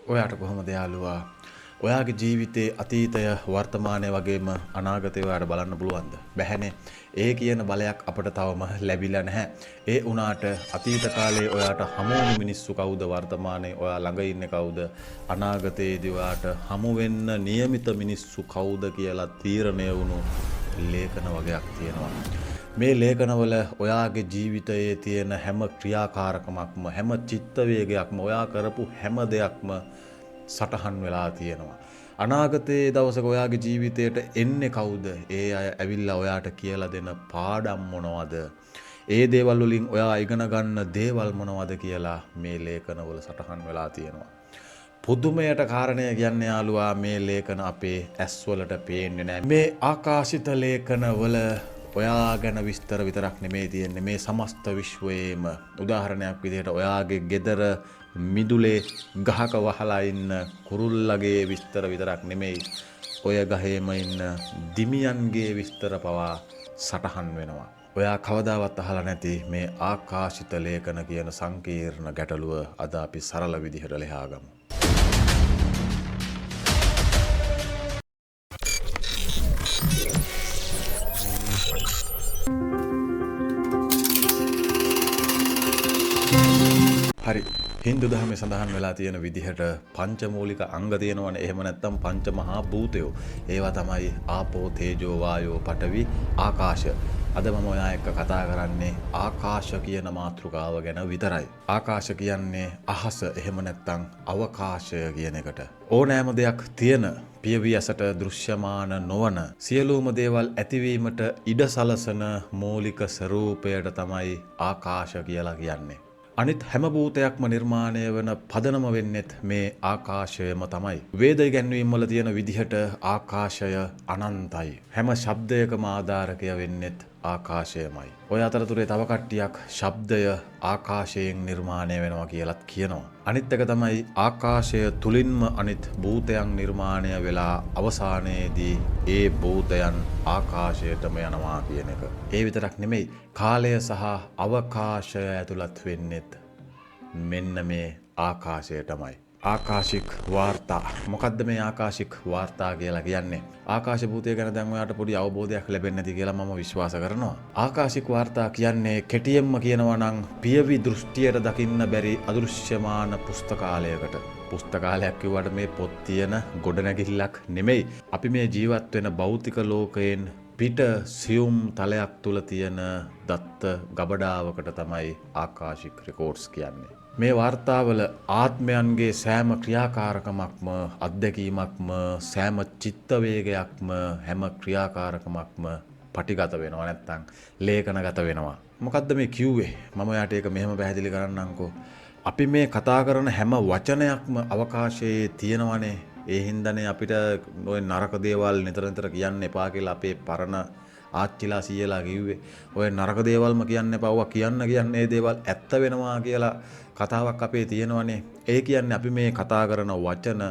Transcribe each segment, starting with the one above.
ඔයාට කොහොමද යාළුවා? ඔයාගේ ජීවිතයේ අතීතය, වර්තමානය වගේම අනාගතය ඔයාට බලන්න පුළුවන්ද? බැහැනේ. ඒ කියන බලයක් අපට තවම ලැබිලා නැහැ. ඒ වුණාට අතීත කාලේ ඔයාට හමු වුණු මිනිස්සු කවුද? වර්තමානයේ ඔයා ළඟ ඉන්නේ කවුද? අනාගතයේදී ඔයාට හමු වෙන්න නියමිත මිනිස්සු කවුද කියලා තීරණය වුණු ලේඛන වගයක් තියෙනවා. මේ ලේඛනවල ඔයාගේ ජීවිතයේ තියෙන හැම ක්‍රියාකාරකමක්ම, හැම චිත්ත වේගයක්ම, ඔයා කරපු හැම දෙයක්ම සටහන් වෙලා තියෙනවා. අනාගතයේ දවසක ඔයාගේ ජීවිතයට එන්නේ කවුද? ඒ අය ඇවිල්ලා ඔයාට කියලා දෙන පාඩම් මොනවද? ඒ දේවල් වලින් ඔයා ඉගෙන ගන්න දේවල් මොනවද කියලා මේ ලේඛනවල සටහන් වෙලා තියෙනවා. පුදුමයට කාරණය කියන්නේ යාළුවා, මේ ලේඛන අපේ ඇස්වලට පේන්නේ නෑ. මේ ආකාශිත ලේඛනවල ඔයා ගැන විස්තර විතරක් නෙමෙයි තියෙන්නේ, මේ සමස්ත විශ්වයේම. උදාහරණයක් විදිහට ඔයාගේ ගෙදර මිදුලේ ගහක වහලා ඉන්න කුරුල්ලගේ විස්තර විතරක් නෙමෙයි, ඔය ගහේම ඉන්න දිමියන්ගේ විස්තර පවා සටහන් වෙනවා. ඔයා කවදාවත් අහලා නැති මේ ආකාශිත ලේඛන කියන සංකීර්ණ ගැටලුව අද අපි සරල විදිහට ලියාගමු. හරි, හින්දු දහමේ සඳහන් වෙලා තියෙන විදිහට පංචමූලික අංග තියෙනවනේ. එහෙම නැත්නම් පංච මහා භූතයෝ. ඒවා තමයි ආපෝ, තේජෝ, වායෝ, පඨවි, ආකාශ. අද මම ඔයා එක්ක කතා කරන්නේ ආකාශ කියන මාතෘකාව ගැන විතරයි. ආකාශ කියන්නේ අහස, එහෙම නැත්නම් අවකාශය කියන එකට. ඕනෑම දෙයක් තියෙන, පියවි ඇසට දෘශ්‍යමාන නොවන සියලුම දේවල් ඇතිවීමට ඉඩ සලසන මූලික ස්වරූපයට තමයි ආකාශ කියලා කියන්නේ. අනිත් හැම භූතයක්ම නිර්මාණය වන පදනම වෙන්නෙත් මේ ආකාශයම තමයි. වේද ඉගැන්වීම් වල තියෙන විදිහට ආකාශය අනන්තයි. හැම ශබ්දයකම ආධාරකය වෙන්නෙත් ආකාශයමයි. ඔය අතරතුරේ තව කට්ටියක් ශබ්දය ආකාශයෙන් නිර්මාණය වෙනවා කියලත් කියනවා. අනිත් එක තමයි ආකාශය තුලින්ම අනිත් භූතයන් නිර්මාණය වෙලා අවසානයේදී ඒ භූතයන් ආකාශයටම යනවා කියන එක. ඒ විතරක් නෙමෙයි, කාලය සහ අවකාශය ඇතුළත් වෙන්නෙත් මෙන්න මේ ආකාශයටමයි. ආකාශික වාර්තා. මොකද්ද මේ ආකාශික වාර්තා කියලා කියන්නේ? ආකාශ භූතය ගැන දැන් ඔයාට පොඩි අවබෝධයක් ලැබෙන්නේ නැති කියලා මම විශ්වාස කරනවා. ආකාශික වාර්තා කියන්නේ කෙටියෙන්ම කියනවා නම් පියවි දෘෂ්ටියට දකින්න බැරි අදෘශ්‍යමාන පුස්තකාලයකට. පුස්තකාලයක් කිව්වට මේ පොත් තියෙන ගොඩනැගිල්ලක් නෙමෙයි. අපි මේ ජීවත් වෙන භෞතික ලෝකයෙන් පිට සියුම් තලයක් තුල තියෙන දත්ත ගබඩාවකට තමයි ආකාශික රෙකෝඩ්ස් කියන්නේ. මේ වාර්තාවල ආත්මයන්ගේ සෑම ක්‍රියාකාරකමක්ම, අත්දැකීමක්ම, සෑම චිත්ත වේගයක්ම, හැම ක්‍රියාකාරකමක්ම පටිගත වෙනවා, නැත්තම් ලේඛනගත වෙනවා. මොකද්ද මේ කිව්වේ? මම ඔයාට ඒක මෙහෙම පැහැදිලි කරන්නම්කෝ. අපි මේ කතා කරන හැම වචනයක්ම අවකාශයේ තියෙනවනේ. ඒ හින්දානේ අපිට ඔය නරක දේවල් නිතර නිතර කියන්න එපා කියලා අපේ පරණ ආච්චිලා සීයලා කිව්වේ. ඔය නරක දේවල්ම කියන්න එපා, ඔවා කියන්න කියන්න ඒ දේවල් ඇත්ත වෙනවා කියලා කතාවක් අපේ තියෙනවනේ. ඒ කියන්නේ අපි මේ කතා කරන වචන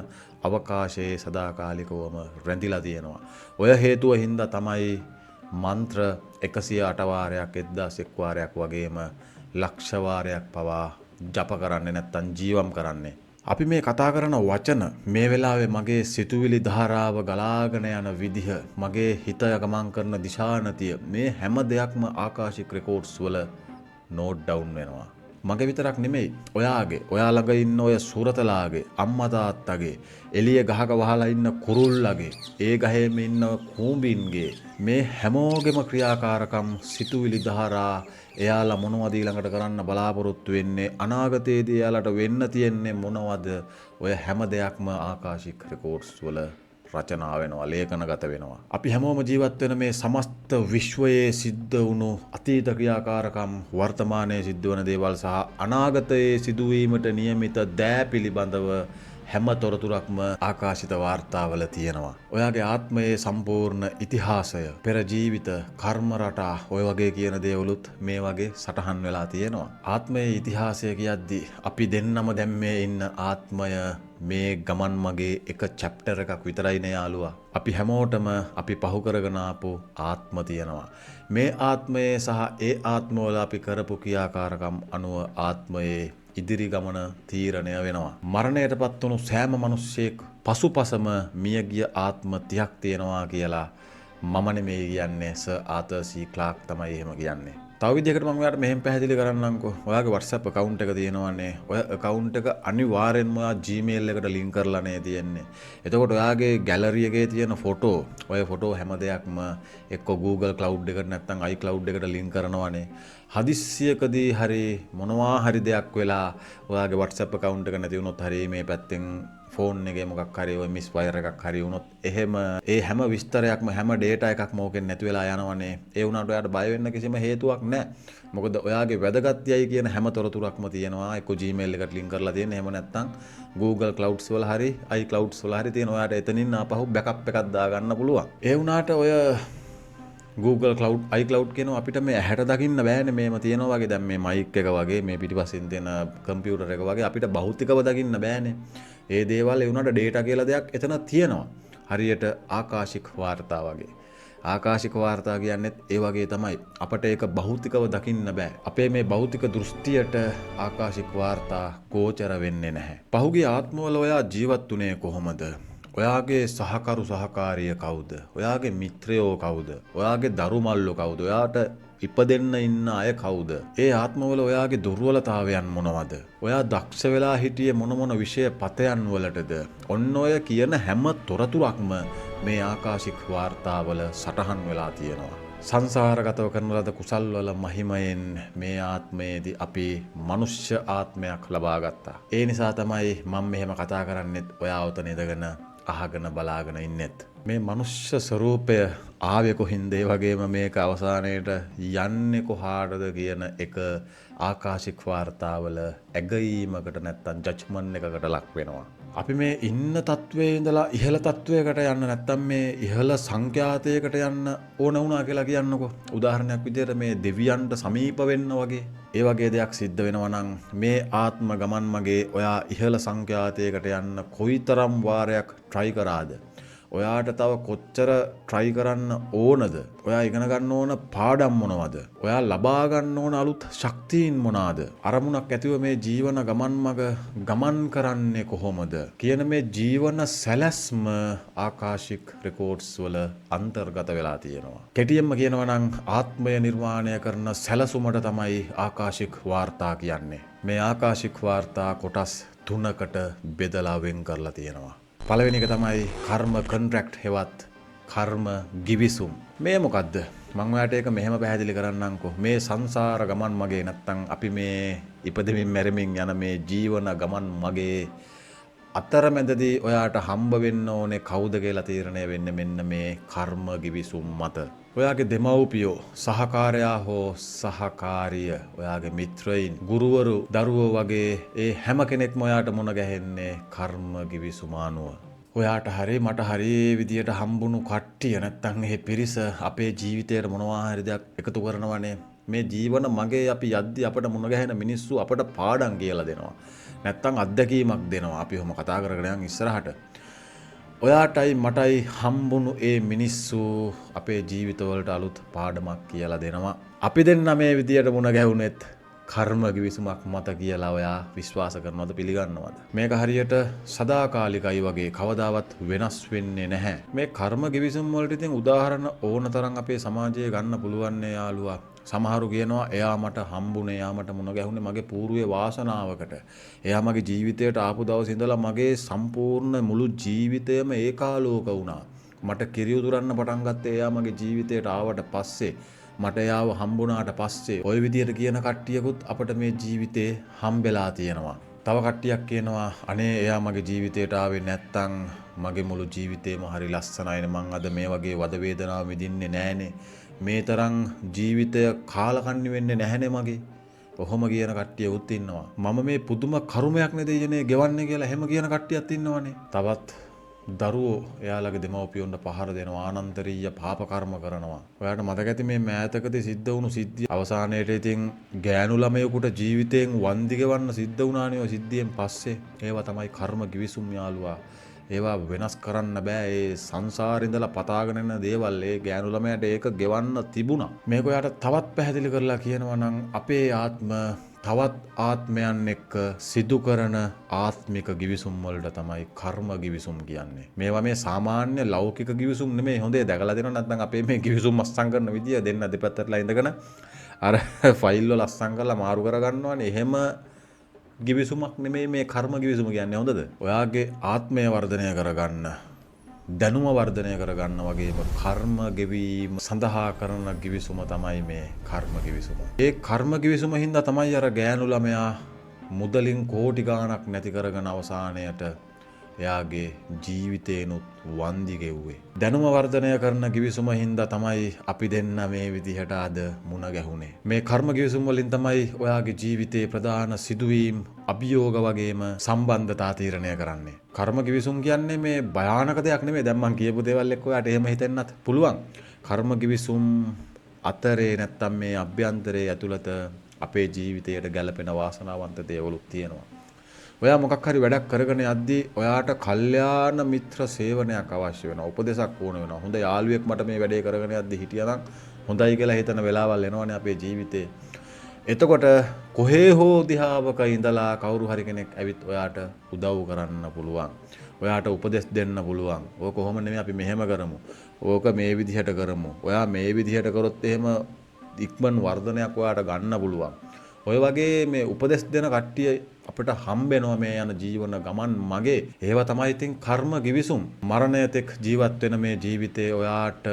අවකාශයේ සදාකාලිකවම රැඳිලා තියෙනවා. ඔය හේතුව හින්දා තමයි මන්ත්‍ර 108 වාරයක්, 1001 වාරයක් වගේම ලක්ෂ වාරයක් පවා ජප කරන්නේ නැත්තම් ජීවම් කරන්නේ. අපි මේ කතා කරන වචන මේ වෙලාවේ මගේ සිතුවිලි ධාරාව ගලාගෙන යන විදිහ, මගේ හිත ගමන් කරන දිශානතිය, මේ හැම දෙයක්ම ආකාශික රෙකෝඩ්ස් වල නෝට් ඩවුන් වෙනවා. මගේ විතරක් නෙමෙයි, ඔයාගේ, ඔයා ළඟ ඉන්න ඔය සුරතලාගේ, අම්මා තාත්තගේ, එළිය ගහක වහලා ඉන්න කුරුල්ලගේ, ඒ ගහේම ඉන්න කූඹින්ගේ, මේ හැමෝගෙම ක්‍රියාකාරකම්, සිතුවිලි ධාරා, එයාලා මොනවද ඊළඟට කරන්න බලාපොරොත්තු වෙන්නේ, අනාගතයේදී එයාලට වෙන්න තියෙන්නේ මොනවද, ඔය හැම දෙයක්ම ආකාශික රෙකෝඩ්ස් වල රචනා වෙනවා, ලේඛනගත වෙනවා. අපි හැමෝම ජීවත් වෙන මේ සමස්ත විශ්වයේ සිද්ධ වුණු අතීත ක්‍රියාකාරකම්, වර්තමානයේ සිද්ධ වන දේවල් සහ අනාගතයේ සිදුවීමට නියමිත දෑ පිළිබඳව හැම තොරතුරක්ම ආකාශිත වාර්තාවල තියෙනවා. ඔයාගේ ආත්මයේ සම්පූර්ණ ඉතිහාසය, පෙර ජීවිත, කර්ම රටා, ඔය වගේ කියන දේවලුත් මේ වගේ සටහන් වෙලා තියෙනවා. ආත්මයේ ඉතිහාසය කියද්දි අපි දෙන්නම දැන් මේ ඉන්න ආත්මය මේ ගමන් මගේ එක චැප්ටර් එකක් විතරයි නේ යාළුවා. අපි හැමෝටම අපි පහු කරගෙන ආපු ආත්ම තියෙනවා. මේ ආත්මයේ සහ ඒ ආත්මවල අපි කරපු ක්‍රියාකාරකම් අනුව ආත්මයේ ඉදිරි ගමන තීරණය වෙනවා. මරණයටපත් වුණු සෑම මිනිස්සෙක් පසුපසම මියගිය ආත්ම 30ක් තියෙනවා කියලා මම නෙමෙයි කියන්නේ, සර් ආතර් සී ක්ලාක් තමයි එහෙම කියන්නේ. තව විදිහකට මම ඔයාලට මෙහෙම පැහැදිලි කරන්නම්කෝ. ඔයාගේ WhatsApp account එක තියෙනවනේ. ඔය account එක අනිවාර්යෙන්ම ඔයා Gmail එකට link කරලා නේ තියෙන්නේ. එතකොට ඔයාගේ gallery එකේ තියෙන ෆොටෝ, ඔය ෆොටෝ හැම දෙයක්ම එක්ක Google Cloud එකට නැත්නම් iCloud එකට link කරනවනේ. හදිස්සියකදී හරි මොනවා හරි දෙයක් වෙලා ඔයාගේ WhatsApp account එක නැති වුණොත් හරි මේ පැත්තෙන් ෆෝන් එකේ මොකක් හරි ඔය මිස් වයර් එකක් හරි වුණොත් එහෙම ඒ හැම විස්තරයක්ම හැම ඩේටා එකක්ම ඕකෙන් නැති වෙලා යනවනේ. ඒ වුණාට ඔයාට බය වෙන්න කිසිම හේතුවක් නැහැ. මොකද ඔයාගේ වැදගත් යයි කියන හැම තොරතුරක්ම තියෙනවා. එක්ක Gmail එකට ලින්ක් කරලා තියෙන. එහෙම නැත්නම් Google Clouds වල හරි iClouds වල හරි තියෙන. ඔයාට එතනින් ආපහු බෑකප් එකක් දාගන්න පුළුවන්. ඒ වුණාට ඔය Google Cloud iCloud කියනවා අපිට මේ ඇහැට දකින්න බෑනේ මේම තියෙනවා වගේ. දැන් මේ මයික් එක වගේ මේ පිටිපස්සෙන් තියෙන කම්පියුටර් එක වගේ අපිට භෞතිකව දකින්න බෑනේ. ඒ දේවල් ඒ වුණාට ඩේටා කියලා දෙයක් එතන තියෙනවා. හරියට ආකාශික වාර්තා වගේ. ආකාශික වාර්තා කියන්නේත් ඒ වගේ තමයි. අපට ඒක භෞතිකව දකින්න බෑ. අපේ මේ භෞතික දෘෂ්ටියට ආකාශික වාර්තා ගෝචර වෙන්නේ නැහැ. පහුගිය ආත්මවල ඔයා ජීවත් වුණේ කොහොමද? ඔයාගේ සහකරු සහකාරිය කවුද? ඔයාගේ මිත්‍රයෝ කවුද? ඔයාගේ දරු මල්ලෝ කවුද? ඔයාට ඉපදෙන්න ඉන්න අය කවුද? ඒ ආත්මවල ඔයාගේ දුර්වලතාවයන් මොනවද? ඔයා දක්ෂ වෙලා හිටියේ මොන මොන විෂය පතයන් වලටද? ඔන්න ඔය කියන හැම තොරතුරක්ම මේ ආකාශික වාර්තාවල සටහන් වෙලා තියෙනවා. සංසාරගතව කරන ලද කුසල් වල මහිමයෙන් මේ ආත්මයේදී අපි මනුෂ්‍ය ආත්මයක් ලබා ගත්තා. ඒ නිසා තමයි මම මෙහෙම කතා කරන්නෙත්, ඔයා ඔතන ඉඳගෙන අහගෙන බලාගෙන ඉන්නෙත්. මේ මනුෂ්‍ය ස්වරූපය ආවේ කොහින්ද, ඒ වගේම මේක අවසානයේට යන්නේ කොහාටද කියන එක ආකාශික වාර්තාවල ඇගයීමකට නැත්තම් ජජ්මන්ට් එකකට ලක් වෙනවා. අපි මේ ඉන්න තත්වයේ ඉඳලා ඉහළ තත්වයකට යන්න නැත්තම් මේ ඉහළ සංඛ්‍යාතයකට යන්න ඕන වුණා කියලා කියන්නකෝ. උදාහරණයක් විදිහට මේ දෙවියන්ට සමීප වෙන්න වගේ. ඒ වගේ දෙයක් සිද්ධ වෙනවා නම් මේ ආත්ම ගමන් මගේ ඔයා ඉහළ සංඛ්‍යාතයකට යන්න කොයිතරම් වාරයක් try කරාද? ඔයාට තව කොච්චර try කරන්න ඕනද? ඔයා ඉගෙන ගන්න ඕන පාඩම් මොනවද? ඔයා ලබා ගන්න ඕන අලුත් ශක්තීන් මොනවාද? අරමුණක් ඇතිව මේ ජීවන ගමන් මග ගමන් කරන්නේ කොහොමද? කියන මේ ජීවන සැලැස්ම ආකාශික් රෙකෝඩ්ස් වල අන්තර්ගත වෙලා තියෙනවා. කෙටියෙන්ම කියනවා නම් ආත්මය නිර්මාණය කරන සැලසුමට තමයි ආකාශික් වාර්තා කියන්නේ. මේ ආකාශික් වාර්තා කොටස් තුනකට බෙදලා වෙන් කරලා තියෙනවා. පළවෙනි එක තමයි කර්ම කොන්ට්‍රැක්ට් හෙවත් කර්ම ගිවිසුම්. මේ මොකද්ද? මං ඔයාට ඒක මෙහෙම පැහැදිලි කරන්නම්කෝ. මේ සංසාර ගමන් මගේ නැත්තම් අපි මේ ඉපදෙමින් මැරෙමින් යන මේ ජීවන ගමන් මගේ අතරමැදදී ඔයාට හම්බ වෙන්න ඕනේ කවුද කියලා තීරණය වෙන්නේ මෙන්න මේ කර්ම ගිවිසුම් මත. ඔයාගේ දෙමව්පියෝ, සහකාරයා හෝ සහකාරිය, ඔයාගේ මිත්‍රයින්, ගුරුවරු, දරුවෝ වගේ ඒ හැම කෙනෙක්ම ඔයාට මුණ ගැහෙන්නේ කර්ම ගිවිසුම අනුව. ඔයාට හරි මට හරි විදියට හම්බුණු කට්ටිය නැත්තම් ඒ පිරිස අපේ ජීවිතයට මොනවා හරි දෙයක් එකතු කරනවනේ. මේ ජීවන මගේ අපි යද්දි අපට මුණ ගැහෙන මිනිස්සු අපට පාඩම් කියලා දෙනවා. නැත්තම් අත්දැකීමක් දෙනවා. අපි ඔහොම කතා කරගෙන යන් ඉස්සරහට. ඔයාටයි මටයි හම්බුණු ඒ මිනිස්සු අපේ ජීවිතවලට අලුත් පාඩමක් කියලා දෙනවා. අපි දෙන්න මේ විදියට මුණ ගැහුනෙත් කර්ම ගිවිසුමක් මත කියලා ඔයා විශ්වාස කරනවද, පිළිගන්නවද? මේක හරියට සදාකාලිකයි වගේ කවදාවත් වෙනස් වෙන්නේ නැහැ. මේ කර්ම ගිවිසුම් වලට ඉතින් උදාහරණ ඕන තරම් අපේ සමාජයේ ගන්න පුළුවන් නේ යාළුවා. සමහරු කියනවා එයා මට හම්බුනේ, එයා මට මුණ ගැහුනේ මගේ පූර්වයේ වාසනාවකට. එයා මගේ ජීවිතයට ආපු දවසේ ඉඳලා මගේ සම්පූර්ණ මුළු ජීවිතයම ඒකාලෝක වුණා. මට කිරි උතුරන්න පටන් ගත්තේ එයා මගේ ජීවිතයට ආවට පස්සේ. මට එයාව හම්බුණාට පස්සේ. ඔය විදියට කියන කට්ටියකුත් අපට මේ ජීවිතේ හම්බෙලා තියෙනවා. තව කට්ටියක් කියනවා අනේ එයා මගේ ජීවිතයට ආවේ නැත්තම් මගේ මුළු ජීවිතේම හරි ලස්සනයිනේ, මං අද මේ වගේ වද වේදනාව විඳින්නේ නෑනේ, මේ තරම් ජීවිතය කාලකන්ණි වෙන්නේ නැහැනේ මගේ. ඔහොම කියන කට්ටියකුත් ඉන්නවා. මම මේ පුදුම කර්මයක් නේද දෙයනේ ගෙවන්නේ කියලා එහෙම කියන කට්ටියත් ඉන්නවනේ. තවත් දරුවෝ එයාලගේ දෙමව්පියොන්ට පහර දෙනවා, ආනන්තරීය පාප කර්ම කරනවා. ඔයාට මතක ඇති මේ මෑතකදී සිද්ධ වුණු සිද්ධිය. අවසානයේට ඉතින් ගෑනු ළමයෙකුට ජීවිතයෙන් වන්දි ගෙවන්න සිද්ධ වුණානේ ඔය සිද්ධියෙන් පස්සේ. ඒවා තමයි කර්ම ගිවිසුම් යාළුවා. ඒවා වෙනස් කරන්න බෑ. ඒ සංසාරේ ඉඳලා පතාගෙන එන දේවල් ඒ ගෑනු ළමයාට ඒක ගෙවන්න තිබුණා. මේක ඔයාට තවත් පැහැදිලි කරලා කියනවා නම් අපේ ආත්ම තවත් ආත්මයන් එක්ක සිදු කරන ආත්මික ගිවිසුම් වලට තමයි කර්ම ගිවිසුම් කියන්නේ. මේවා මේ සාමාන්‍ය ලෞකික ගිවිසුම් නෙමෙයි. හොඳේ දැකලා දෙනවා නැත්නම් අපේ මේ ගිවිසුම් අස්සම් කරන විදිය දෙන්න දෙපැත්තටලා ඉඳගෙන අර ෆයිල් වල අස්සම් කරලා මාරු කරගන්නවනේ. එහෙම ගිවිසුමක් නෙමෙයි මේ කර්ම ගිවිසුම කියන්නේ. හොඳද? ඔයාගේ ආත්මය වර්ධනය කරගන්න, දැනුම වර්ධනය කරගන්න වගේම කර්ම ගෙවීම සඳහා කරන ගිවිසුම තමයි මේ කර්ම ගිවිසුම. ඒ කර්ම ගිවිසුම හින්දා තමයි අර ගෑනු ළමයා මුදලින් කෝටි ගාණක් නැති කරගෙන අවසානයට එයාගේ ජීවිතේනුත් වන්දි ගෙව්වේ. දැනුම වර්ධනය කරන ගිවිසුම හින්දා තමයි අපි දෙන්න මේ විදිහට අද මුණ ගැහුනේ. මේ කර්ම ගිවිසුම් වලින් තමයි ඔයාගේ ජීවිතේ ප්‍රධාන සිදුවීම්, අභියෝග වගේම සම්බන්ධතා තීරණය කරන්නේ. කර්ම ගිවිසුම් කියන්නේ මේ භයානක දෙයක් නෙමෙයි. දැන් මං කියපු දේවල් එක්ක ඔයාට එහෙම හිතෙන්නත් පුළුවන්. කර්ම ගිවිසුම් අතරේ නැත්තම් මේ අභ්‍යන්තරයේ ඇතුළත අපේ ජීවිතයට ගැළපෙන වාසනාවන්ත දේවලුත් තියෙනවා. ඔයා මොකක් හරි වැඩක් කරගෙන යද්දී ඔයාට කල්යාණ මිත්‍ර සේවනයක් අවශ්‍ය වෙනවා. උපදේශක් ඕන වෙනවා. හොඳ යාළුවෙක් මට මේ වැඩේ කරගෙන යද්දී හිටියානම් හොඳයි කියලා හිතන වෙලාවල් එනවනේ අපේ ජීවිතේ. එතකොට කොහේ හෝ දිහාවක ඉඳලා කවුරු හරි කෙනෙක් ඇවිත් ඔයාට උදව් කරන්න පුළුවන්. ඔයාට උපදෙස් දෙන්න පුළුවන්. ඔය කොහොම නෙමෙයි අපි මෙහෙම කරමු. ඕක මේ විදිහට කරමු. ඔයා මේ විදිහට කරොත් එහෙම ඉක්මන් වර්ධනයක් ඔයාට ගන්න පුළුවන්. ඔය වගේ මේ උපදෙස් දෙන කට්ටිය අපිට හම්බෙනවා මේ යන ජීවන ගමන් මගේ. ඒවා තමයි ඉතින් කර්ම ගිවිසුම්. මරණය තෙක් ජීවත් වෙන මේ ජීවිතේ ඔයාට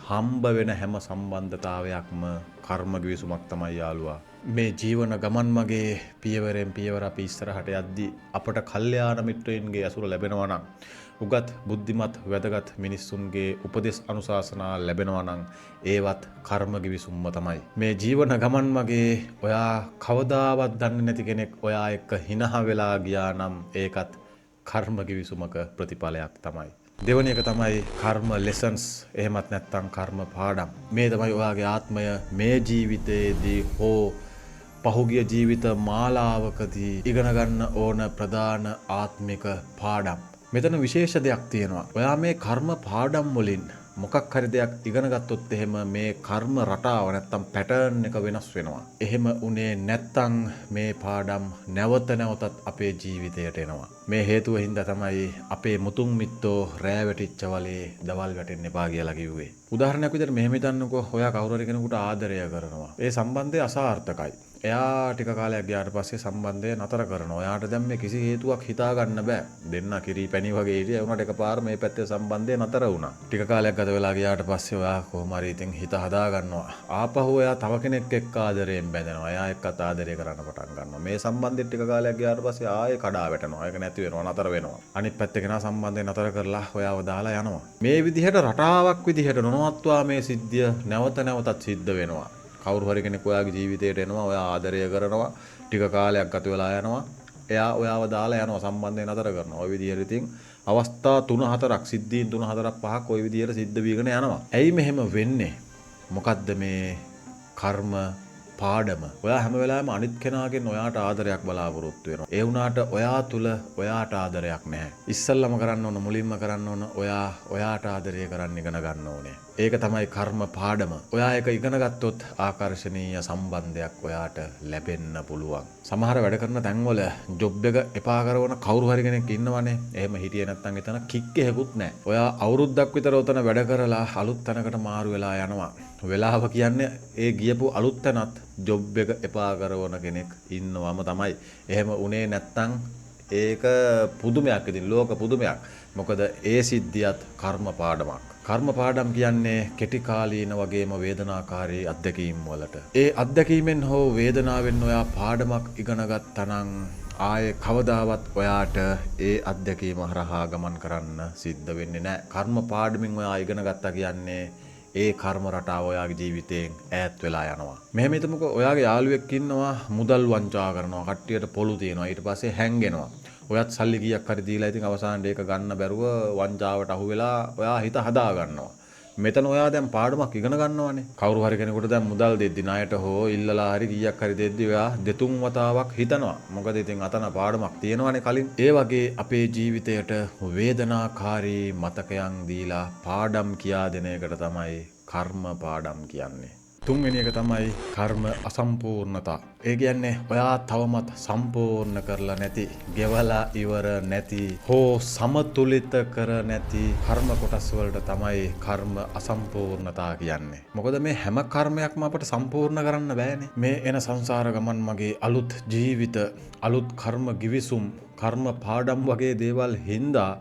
හම්බ වෙන හැම සම්බන්ධතාවයක්ම කර්ම ගිවිසුමක් තමයි යාළුවා. මේ ජීවන ගමන් මගේ පියවරෙන් පියවර අපි ඉස්සරහට යද්දී අපට කල්යාණ මිත්‍රයින්ගේ ඇසුර ලැබෙනවා නම්, උගත් බුද්ධිමත් වැදගත් මිනිස්සුන්ගේ උපදෙස් අනුශාසනා ලැබෙනවා නම් ඒවත් කර්ම ගිවිසුම්ම තමයි. මේ ජීවන ගමන් මගේ ඔයා කවදාවත් දන්නේ නැති කෙනෙක් ඔයා එක්ක හිනහ වෙලා ගියා නම් ඒකත් කර්ම ගිවිසුමක ප්‍රතිඵලයක් තමයි. දෙවැනි එක තමයි කර්ම ලෙසන්ස්, එහෙමත් නැත්නම් කර්ම පාඩම්. මේ තමයි ඔයාගේ ආත්මය මේ ජීවිතයේදී හෝ පහුගිය ජීවිත මාලාවකදී ඉගෙන ගන්න ඕන ප්‍රධාන ආත්මික පාඩම්. මෙතන විශේෂ දෙයක් තියෙනවා. ඔයා මේ කර්ම පාඩම් වලින් මොකක් හරි දෙයක් ඉගෙන ගත්තොත් එහෙම මේ කර්ම රටාව නැත්තම් පැටර්න් එක වෙනස් වෙනවා. එහෙම උනේ නැත්තම් මේ පාඩම් නැවත නැවතත් අපේ ජීවිතයට එනවා. මේ හේතුව හින්දා තමයි අපේ මුතුන් මිත්තෝ රෑ වැටිච්ච වලේ දවල් වැටෙන්න එපා කියලා කිව්වේ. උදාහරණයක් විදිහට මෙහෙම හිතන්නකෝ, ඔයා කවුරු හරි කෙනෙකුට ආදරය කරනවා. ඒ සම්බන්ධය අසාර්ථකයි. එයා ටික කාලයක් ගියාට පස්සේ සම්බන්ධය නතර කරනවා. ඔයාට දැන් මේ කිසි හේතුවක් හිතා ගන්න බෑ. දෙන්න කිරි පැණි වගේ හිටියා. ඒ වුණාට එකපාර මේ පැත්තේ සම්බන්ධය නතර වුණා. ටික කාලයක් ගත වෙලා ගියාට පස්සේ ඔයා කොහොම හරි ඉතින් හිත හදා ගන්නවා. ආපහු ඔයා තව කෙනෙක් එක්ක ආදරයෙන් බැඳෙනවා. එයා එක්කත් ආදරය කරන්න පටන් ගන්නවා. මේ සම්බන්ධය ටික කාලයක් ගියාට පස්සේ ආයේ කඩා වැටෙනවා. ඒක නැති වෙනවා, නතර වෙනවා. අනිත් පැත්තේ කෙනා සම්බන්ධය නතර කරලා ඔයාව දාලා යනවා. මේ විදිහට රටාවක් විදිහට නොනවත්වා මේ සිද්ධිය නැවත නැවතත් සිද්ධ වෙනවා. කවුරු හරි කෙනෙක් ඔයාගේ ජීවිතයට එනවා, ඔයා ආදරය කරනවා, ටික කාලයක් ගත වෙලා යනවා, එයා ඔයාව දාලා යනවා, සම්බන්ධය නතර කරනවා. ඔය විදිහට ඉතින් අවස්ථා 3-4ක්, සිද්ධීන් 3-4 5ක් ඔය විදිහට සිද්ධ වීගෙන යනවා. ඇයි මෙහෙම වෙන්නේ? මොකද්ද මේ කර්ම පාඩම? ඔයා හැම වෙලාවෙම අනිත් කෙනාගෙන් ඔයාට ආදරයක් බලාපොරොත්තු වෙනවා. ඒ වුණාට ඔයා තුල ඔයාට ආදරයක් නැහැ. ඉස්සල්ලාම කරන්න ඕන, මුලින්ම කරන්න ඕන, ඔයා ඔයාට ආදරය කරන්න ඉගෙන ගන්න ඕනේ. ඒක තමයි කර්ම පාඩම. ඔයා ඒක ඉගෙන ගත්තොත් ආකර්ෂණීය සම්බන්ධයක් ඔයාට ලැබෙන්න පුළුවන්. සමහර වැඩ කරන තැන්වල ජොබ් එක එපා කරන කවුරු හරි කෙනෙක් ඉන්නවනේ. එහෙම හිටියේ නැත්නම් එතන කික් එකකුත් නැහැ. ඔයා අවුරුද්දක් විතර ඔතන වැඩ කරලා අලුත් තැනකට මාරු වෙලා යනවා. වෙලාව කියන්නේ ඒ ගියපු අලුත් තැනත් ජොබ් එක එපා කරන කෙනෙක් ඉන්නවම තමයි. එහෙම උනේ නැත්නම් ඒක පුදුමයක්, ඉතින් ලෝක පුදුමයක්. මොකද ඒ සිද්ධියත් කර්ම පාඩමක්. කර්ම පාඩම් කියන්නේ කෙටි කාලීන වගේම වේදනාකාරී අත්දැකීම් වලට. ඒ අත්දැකීමෙන් හෝ වේදනාවෙන් ඔයා පාඩමක් ඉගෙන ගත්තා නම් ආයේ කවදාවත් ඔයාට ඒ අත්දැකීම හරහා ගමන් කරන්න සිද්ධ වෙන්නේ නැහැ. කර්ම පාඩමින් ඔයා ඉගෙන ගත්තා කියන්නේ ඒ කර්ම රටාව ඔයාගේ ජීවිතයෙන් ඈත් වෙලා යනවා. මෙහෙම හිතමුකෝ, ඔයාගේ යාළුවෙක් ඉන්නවා, මුදල් වංචා කරනවා, කට්ටියට පොළු තියනවා, ඊට පස්සේ හැංගෙනවා. ඔයත් සල්ලි කීයක් හරි දීලා ඉතින් අවසානයේ ඒක ගන්න බැරුව වංචාවට අහු වෙලා ඔයා හිත හදා ගන්නවා. මෙතන ඔයා දැන් පාඩමක් ඉගෙන ගන්නවනේ. කවුරු හරි කෙනෙකුට දැන් මුදල් දෙද්දි ණයට හෝ ඉල්ලලා හරි කීයක් හරි දෙද්දි ඔයා දෙතුන් වතාවක් හිතනවා. මොකද ඉතින් අතන පාඩමක් තියෙනවනේ කලින්. ඒ වගේ අපේ ජීවිතයට වේදනාකාරී මතකයන් දීලා පාඩම් කියා දෙන එකට තමයි කර්ම පාඩම් කියන්නේ. තුන්වෙනි එක තමයි කර්ම අසම්පූර්ණතා. ඒ කියන්නේ ඔයා තවමත් සම්පූර්ණ කරලා නැති, ගෙවලා ඉවර නැති, හෝ සමතුලිත කර නැති කර්ම කොටස් වලට තමයි කර්ම අසම්පූර්ණතා කියන්නේ. මොකද මේ හැම කර්මයක්ම අපට සම්පූර්ණ කරන්න බෑනේ. මේ එන සංසාර ගමන් මගේ අලුත් ජීවිත, අලුත් කර්ම ගිවිසුම්, කර්ම පාඩම් වගේ දේවල් හින්දා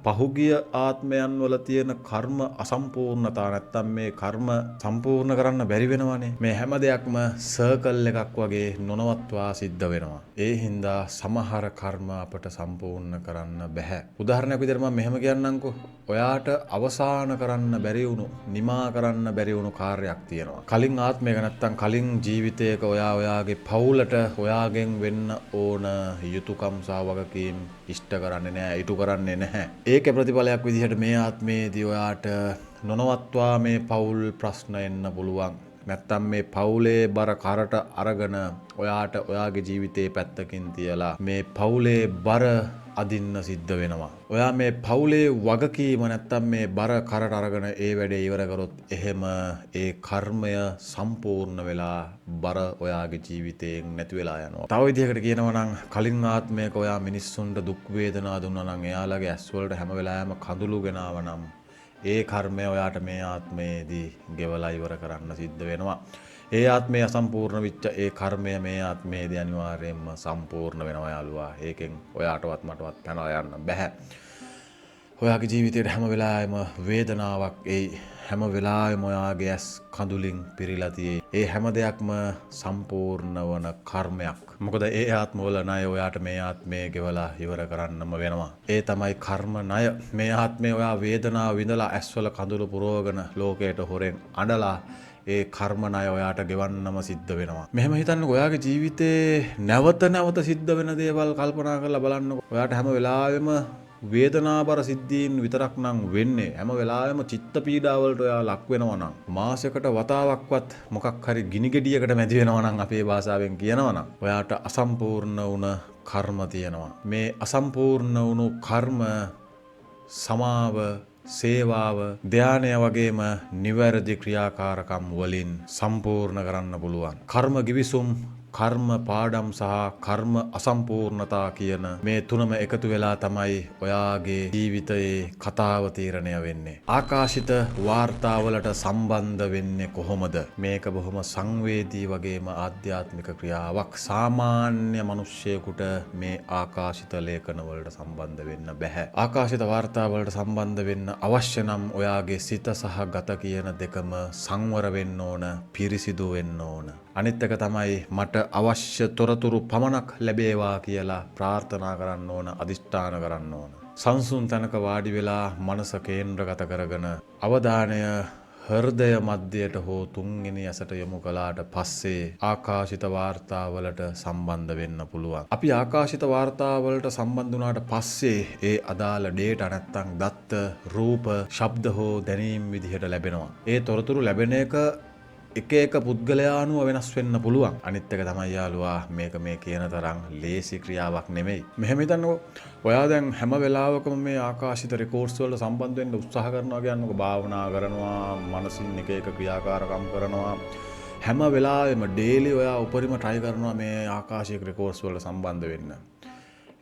පහුගිය ආත්මයන් වල තියෙන කර්ම අසම්පූර්ණතා නැත්තම් මේ කර්ම සම්පූර්ණ කරන්න බැරි වෙනවනේ. මේ හැම දෙයක්ම සර්කල් එකක් වගේ නොනවත්වා සිද්ධ වෙනවා. ඒ හින්දා සමහර කර්ම අපට සම්පූර්ණ කරන්න බැහැ. උදාහරණයක් විදිහට මම මෙහෙම කියන්නම්කෝ. ඔයාට අවසාන කරන්න බැරි වුණු, නිමා කරන්න බැරි වුණු කාර්යයක් තියෙනවා. කලින් ආත්මයක නැත්තම් කලින් ජීවිතයක ඔයා ඔයාගේ පවුලට ඔයාගෙන් වෙන්න ඕන යුතුයකම් සහ වගකීම් ඉෂ්ට කරන්නේ නැහැ, ඉටු කරන්නේ නැහැ. ඒකේ ප්‍රතිඵලයක් විදිහට මේ ආත්මයේදී ඔයාට නොනවත්වා මේ පවුල් ප්‍රශ්න එන්න පුළුවන්. නැත්තම් මේ පවුලේ බර කරට අරගෙන ඔයාට ඔයාගේ ජීවිතේ පැත්තකින් තියලා මේ පවුලේ බර අදින්න සිද්ධ වෙනවා. ඔයා මේ පවුලේ වගකීම නැත්තම් මේ බර කරට අරගෙන ඒ වැඩේ ඉවර කරොත් එහෙම ඒ කර්මය සම්පූර්ණ වෙලා බර ඔයාගේ ජීවිතයෙන් නැති වෙලා යනවා. තව විදිහකට කියනවා නම් කලින් ආත්මයක ඔයා මිනිස්සුන්ට දුක් වේදනා දුන්නා නම්, එයාලගේ ඇස් වලට හැම වෙලාවෙම කඳුළු ගෙනාවා නම් ඒ කර්මය ඔයාට මේ ආත්මයේදී ගෙවලා ඉවර කරන්න සිද්ධ වෙනවා. ඒ ආත්මය අසම්පූර්ණ වෙච්ච ඒ කර්මය මේ ආත්මයේදී අනිවාර්යයෙන්ම සම්පූර්ණ වෙනවා යාළුවා. ඒකෙන් ඔයාටවත් මටවත් පැනලා යන්න බැහැ. ඔයාගේ ජීවිතේට හැම වෙලාවෙම වේදනාවක් එයි. හැම වෙලාවෙම ඔයාගේ ඇස් කඳුලින් පිරීලා තියෙයි. ඒ හැම දෙයක්ම සම්පූර්ණ වන කර්මයක්. මොකද ඒ ආත්මවල ණය ඔයාට මේ ආත්මයේ ගෙවලා ඉවර කරන්නම වෙනවා. ඒ තමයි කර්ම ණය. මේ ආත්මේ ඔයා වේදනාව විඳලා ඇස්වල කඳුළු පුරවගෙන ලෝකයට හොරෙන් අඬලා ඒ කර්ම ණය ඔයාට ගෙවන්නම සිද්ධ වෙනවා. මෙහෙම හිතන්නකෝ, ඔයාගේ ජීවිතේ නැවත නැවත සිද්ධ වෙන දේවල් කල්පනා කරලා බලන්නකෝ. ඔයාට හැම වෙලාවෙම වේදනාබර සිද්ධීන් විතරක් නම් වෙන්නේ, හැම වෙලාවෙම චිත්ත පීඩාවලට ඔයා ලක් වෙනවා නම්, මාසයකට වතාවක්වත් මොකක් හරි ගිනි ගෙඩියකට මැදි වෙනවා නම්, අපේ භාෂාවෙන් කියනවා නම්, ඔයාට අසම්පූර්ණ වුණ කර්ම තියෙනවා. මේ අසම්පූර්ණ වුණු කර්ම සමාව, සේවාව, ධානය වගේම නිවැරදි ක්‍රියාකාරකම් වලින් සම්පූර්ණ කරන්න පුළුවන්. කර්ම ගිවිසුම්, කර්ම පාඩම් සහ කර්ම අසම්පූර්ණතා කියන මේ තුනම එකතු වෙලා තමයි ඔයාගේ ජීවිතයේ කතාව තීරණය වෙන්නේ. ආකාශිත වාර්තාවලට සම්බන්ධ වෙන්නේ කොහොමද? මේක බොහොම සංවේදී වගේම ආධ්‍යාත්මික ක්‍රියාවක්. සාමාන්‍ය මිනිස්සෙකුට මේ ආකාශිත ලේඛන වලට සම්බන්ධ වෙන්න බැහැ. ආකාශිත වාර්තාවලට සම්බන්ධ වෙන්න අවශ්‍ය නම් ඔයාගේ සිත සහ ගත කියන දෙකම සංවර වෙන්න ඕන, පිරිසිදු වෙන්න ඕන. අනිත් එක තමයි මට අවශ්‍ය තොරතුරු පමණක් ලැබේවා කියලා ප්‍රාර්ථනා කරන්න ඕන, අදිෂ්ඨාන කරන්න ඕන. සංසුන් තැනක වාඩි වෙලා මනස කේන්ද්‍රගත කරගෙන අවධානය හෘදය මධ්‍යයට හෝ තුන්වෙනි ඇසට යොමු කළාට පස්සේ ආකාශිත වාර්තාවලට සම්බන්ධ වෙන්න පුළුවන්. අපි ආකාශිත වාර්තාවලට සම්බන්ධ වුණාට පස්සේ ඒ අදාළ ඩේටා නැත්තම් දත්ත, රූප, ශබ්ද හෝ දැනීම් විදිහට ලැබෙනවා. ඒ තොරතුරු ලැබෙන එක එක එක පුද්ගලයා අනුව වෙනස් වෙන්න පුළුවන්. අනිත් එක තමයි යාළුවා, මේක මේ කියන තරම් ලේසි ක්‍රියාවක් නෙමෙයි. මෙහෙම හිතන්නකෝ, ඔයා දැන් හැම වෙලාවකම මේ ආකාශිත රෙකෝඩ්ස් වලට සම්බන්ධ වෙන්න උත්සාහ කරනවා කියන්නකෝ. භාවනා කරනවා, මනසින් එක එක ක්‍රියාකාරකම් කරනවා. හැම වෙලාවෙම ඩේලි ඔයා උපරිම try කරනවා මේ ආකාශික රෙකෝඩ්ස් වලට සම්බන්ධ වෙන්න.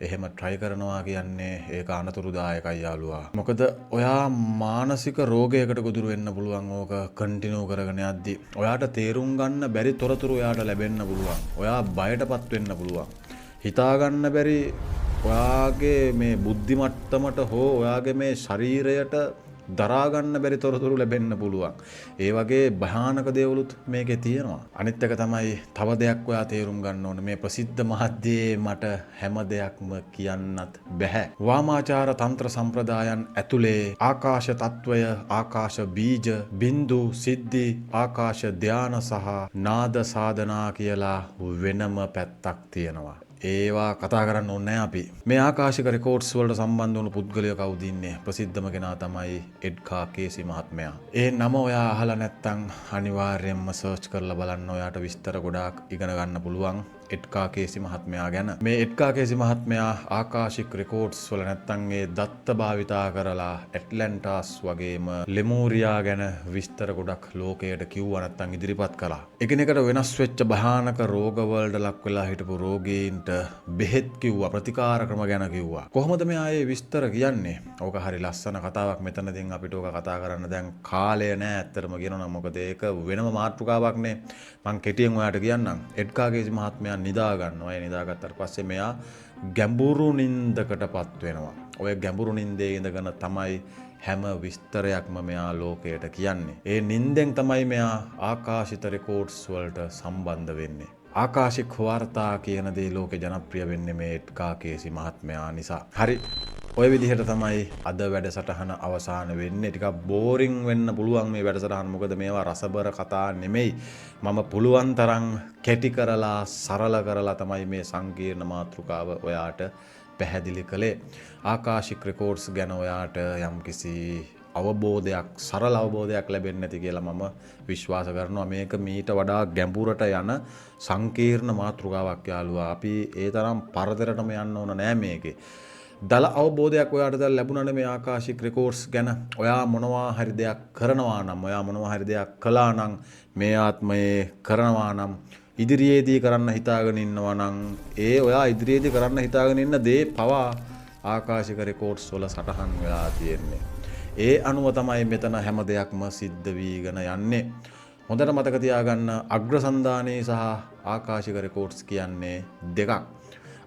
එහෙම try කරනවා කියන්නේ ඒක අනතුරුදායකයි යාළුවා. මොකද ඔයා මානසික රෝගයකට ගොදුරු වෙන්න පුළුවන් ඕක කන්ටිනියු කරගෙන යද්දි. ඔයාට තේරුම් ගන්න බැරි තොරතුරු ඔයාට ලැබෙන්න පුළුවන්. ඔයා බයටපත් වෙන්න පුළුවන්. හිතා ගන්න බැරි ඔයාගේ මේ බුද්ධි මට්ටමට හෝ ඔයාගේ මේ ශරීරයට දරා ගන්න බැරි තොරතුරු ලැබෙන්න පුළුවන්. ඒ වගේ භයානක දේවලුත් මේකේ තියෙනවා. අනිත් එක තමයි තව දෙයක් ඔයා තේරුම් ගන්න ඕන. මේ ප්‍රසිද්ධ මාධ්‍යයේ මට හැම දෙයක්ම කියන්නත් බැහැ. වාමාචාර තන්ත්‍ර සම්ප්‍රදායන් ඇතුලේ ආකාශ තත්වය, ආකාශ බීජ, බින්දු, සිද්ධි, ආකාශ ධාන සහ නාද සාධනා කියලා වෙනම පැත්තක් තියෙනවා. ඒවා කතා කරන්න ඕනේ නෑ අපි. මේ ආකාශික රෙකෝඩ්ස් වලට සම්බන්ධ වුණු පුද්ගලයෝ කවුද ඉන්නේ? ප්‍රසිද්ධම කෙනා තමයි එඩ්ගා කේසි මහත්මයා. ඒ නම ඔයා අහලා නැත්තම් අනිවාර්යයෙන්ම සර්ච් කරලා බලන්න, ඔයාට විස්තර ගොඩාක් ඉගෙන ගන්න පුළුවන්. එඩ්ගා කේසි මහත්මයා ගැන. මේ එඩ්ගා කේසි මහත්මයා ආකාශික් රෙකෝඩ්ස් වල නැත්තම් ඒ දත්ත භාවිතා කරලා ඇට්ලැන්ටාස් වගේම ලෙමූරියා ගැන විස්තර ගොඩක් ලෝකයට කිව්වා නැත්තම් ඉදිරිපත් කළා. එකිනෙකට වෙනස් වෙච්ච භයානක රෝගවලට ලක් වෙලා හිටපු රෝගීන්ට බෙහෙත් කිව්වා, ප්‍රතිකාර ක්‍රම ගැන කිව්වා. කොහොමද මෙයා ඒ විස්තර කියන්නේ? ඕක හරි ලස්සන කතාවක්. මෙතනදීන් අපිට ඕක කතා කරන්න දැන් කාලය නෑ ඇත්තටම කියනවා නම්. මොකද ඒක වෙනම මාතෘකාවක් නේ. මං කෙටියෙන් ඔයාට කියන්නම්. එඩ්ගා කේසි මහත්මයා නිදා ගන්නවා. ඒ නිදාගත්තට පස්සේ මෙයා ගැඹුරු නින්දකටපත් වෙනවා. ඔය ගැඹුරු නින්දේ ඉඳගෙන තමයි හැම විස්තරයක්ම මෙයා ලෝකයට කියන්නේ. ඒ නින්දෙන් තමයි මෙයා ආකාශිත රෙකෝඩ්ස් වලට සම්බන්ධ වෙන්නේ. ආකාශික වාර්තා කියන දේ ලෝකේ ජනප්‍රිය වෙන්නේ මේ එඩ්ගා කේසි මහත්මයා නිසා. හරි. ඔය විදිහට තමයි අද වැඩසටහන අවසන් වෙන්නේ. ටිකක් බෝරින් වෙන්න පුළුවන් මේ වැඩසටහන. මොකද මේවා රසබර කතා නෙමෙයි. මම පුළුවන් තරම් කෙටි කරලා සරල කරලා තමයි මේ සංකීර්ණ මාතෘකාව ඔයාට පැහැදිලි කළේ. ආකාශික් රෙකෝඩ්ස් ගැන ඔයාට යම්කිසි අවබෝධයක්, සරල අවබෝධයක් ලැබෙන්නේ නැති කියලා මම විශ්වාස කරනවා. මේක මීට වඩා ගැඹුරට යන සංකීර්ණ මාතෘකාවක් යාළුවා. අපි ඒ තරම් පරතරටම යන්න ඕන නෑ මේකේ. දල අවබෝධයක් ඔයාට දැන් ලැබුණානේ මේ ආකාශික් රෙකෝඩ්ස් ගැන. ඔයා මොනවා හරි දෙයක් කරනවා නම්, ඔයා මොනවා හරි දෙයක් කළා නම්, මේ ආත්මයේ කරනවා නම්, ඉදිරියේදී කරන්න හිතාගෙන ඉන්නවා නම්, ඒ ඔයා ඉදිරියේදී කරන්න හිතාගෙන ඉන්න දේ පවා ආකාශික රෙකෝඩ්ස් වල සටහන් වෙලා තියෙන්නේ. ඒ අනුව තමයි මෙතන හැම දෙයක්ම සිද්ධ වීගෙන යන්නේ. හොඳට මතක තියාගන්න, අග්‍රසන්ධානයේ සහ ආකාශික රෙකෝඩ්ස් කියන්නේ දෙකක්.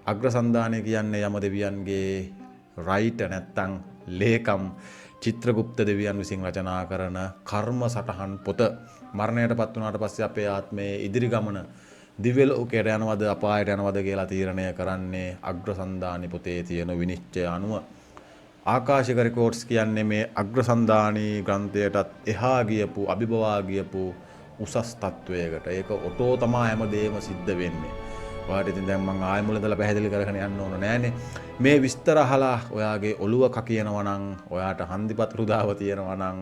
අග්‍රසන්ධානය කියන්නේ යම දෙවියන්ගේ රයිට් නැත්තම් ලේකම් චිත්‍රගුප්ත දෙවියන් විසින් රචනා කරන කර්ම සටහන් පොත. මරණයට පත් වුණාට පස්සේ අපේ ආත්මයේ ඉදිරි ගමන දිව්‍ය ලෝකයට යනවද අපායට යනවද කියලා තීරණය කරන්නේ අග්‍රසන්ධානි පොතේ තියෙන විනිශ්චය අනුව. ආකාශික රෙකෝඩ්ස් කියන්නේ මේ අග්‍රසන්ධානී ග්‍රන්ථයටත් එහා ගියපු, අභිබවා ගියපු උසස් තත්වයකට. ඒක ඔටෝ තමා හැමදේම සිද්ධ වෙන්නේ. ඔයාට ඉතින් දැන් මං ආයෙ මුල ඉඳලා පැහැදිලි කරගෙන යන්න ඕන නෑනේ. මේ විස්තර අහලා ඔයාගේ ඔළුව කකියනවා නම්, ඔයාට හන්දිපත් රුදාව තියෙනවා නම්,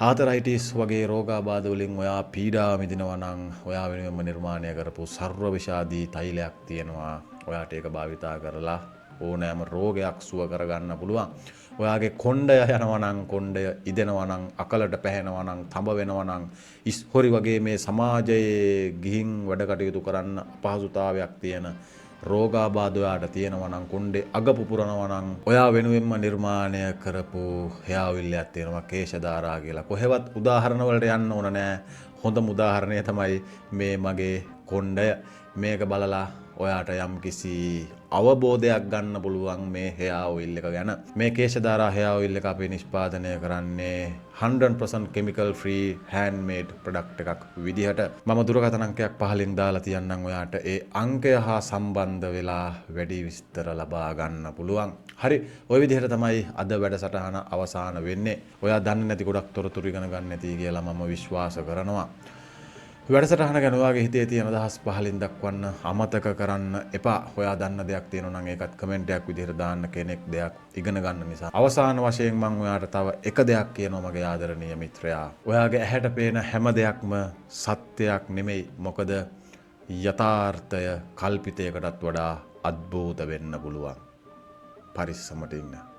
ආතරයිටිස් වගේ රෝගාබාධ වලින් ඔයා පීඩාව විඳිනවා නම්, ඔයා වෙනුවෙන්ම නිර්මාණය කරපු සර්ව විෂාදී තෛලයක් තියෙනවා. ඔයාට ඒක භාවිතා කරලා ඕනෑම රෝගයක් සුව කරගන්න පුළුවන්. ඔයාගේ කොණ්ඩය යනවා නම්, කොණ්ඩය ඉදෙනවා නම්, අකලට පැහැෙනවා නම්, තඹ වෙනවා නම්, ඉස්හොරි වගේ මේ සමාජයේ ගිහින් වැඩ කටයුතු කරන්න අපහසුතාවයක් තියෙන රෝගාබාධ ඔයාට තියෙනවා නම්, කොණ්ඩේ අග පුපුරනවා නම්, ඔයා වෙනුවෙන්ම නිර්මාණය කරපු හෙයා ඔයිල් එකක් තියෙනවා, කේශධාරා කියලා. කොහෙවත් උදාහරණ වලට යන්න ඕන නෑ. හොඳම උදාහරණය තමයි මේ මගේ කොණ්ඩය. මේක බලලා ඔයාට යම්කිසි අවබෝධයක් ගන්න පුළුවන් මේ හෙයා ඔයිල් එක ගැන. මේ කේශධාරා හෙයා ඔයිල් එක අපි නිෂ්පාදනය කරන්නේ 100% chemical free handmade product එකක් විදිහට. මම දුරකථන අංකයක් පහලින් දාලා තියන්නම්, ඔයාට ඒ අංකය හා සම්බන්ධ වෙලා වැඩි විස්තර ලබා ගන්න පුළුවන්. හරි, ඔය විදිහට තමයි අද වැඩසටහන අවසන් වෙන්නේ. ඔයා දන්නේ නැති ගොඩක් තොරතුරු ඉගෙන ගන්න ඇති කියලා මම විශ්වාස කරනවා. වැඩසටහන ගැන ඔයාගේ හිතේ තියෙන අදහස් පහලින් දක්වන්න අමතක කරන්න එපා. ඔයා දන්න දෙයක් තියෙනවා නම් ඒකත් කමෙන්ට් එකක් විදිහට දාන්න, කෙනෙක් දෙයක් ඉගෙන ගන්න නිසා. අවසාන වශයෙන් මම ඔයාට තව එක දෙයක් කියනවා මගේ ආදරණීය මිත්‍රයා. ඔයාගේ ඇහැට පේන හැම දෙයක්ම සත්‍යයක් නෙමෙයි. මොකද යථාර්ථය කල්පිතයකටත් වඩා අద్භූත වෙන්න පුළුවන්. පරිස්සමට ඉන්න.